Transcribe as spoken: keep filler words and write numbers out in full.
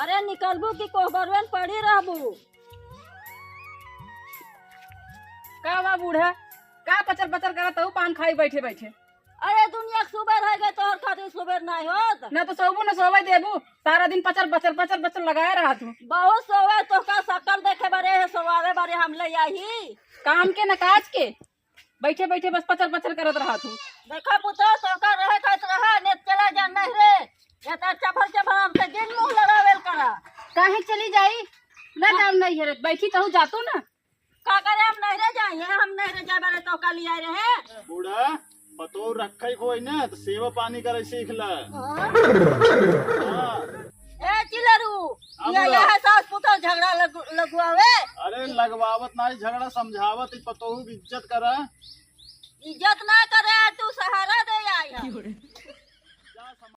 अरे निकलबू कि कोहबरवे में पड़ी रहबू? का बा बूढ़ा, का पचर पचर करत हऊ पान खाई बैठे बैठे? अरे दुनिया के सुबेर है गए, तोहर खातिर सुबेर नाहीं होत। ना तो सोबू ना सोवे देबू, सारा दिन पचर पचर पचर पचर लगाए रहत हऊ। बहुत सोवे, तोहका सकल देखे बरे है, सोवावे बरे हम ले आई। काम के ना काज के, बैठे बैठे बस पचर पचर करत रहत हऊ। देखा पुतो, तोहका रहे खात रहा, ने चला जा नहीं रे। ये तो चभल चभल हमसे दिन मुंह लड़ावेल करा। काहे चली जाई? ना जाओ नहीं है, बैठी कहूँ जातू ना। का करे, हम नहिरे जाई, हम नहिरे जाए बारे तोहका लियाए रहे। बूढ़ा, पतोह रखे कोई ना, तो सेवा पानी करे सीख ले। हाँ। हाँ। ए चिलरू, हाँ, ये, बूढ़ा। ये है सास पुतोह झगड़ा लग-, लगवावे। अरे लगवावत नाही झगड़ा, समझावत ही, पतोहू की इज्जत करा। इज्जत ना करे, तू सहारा दे आई है।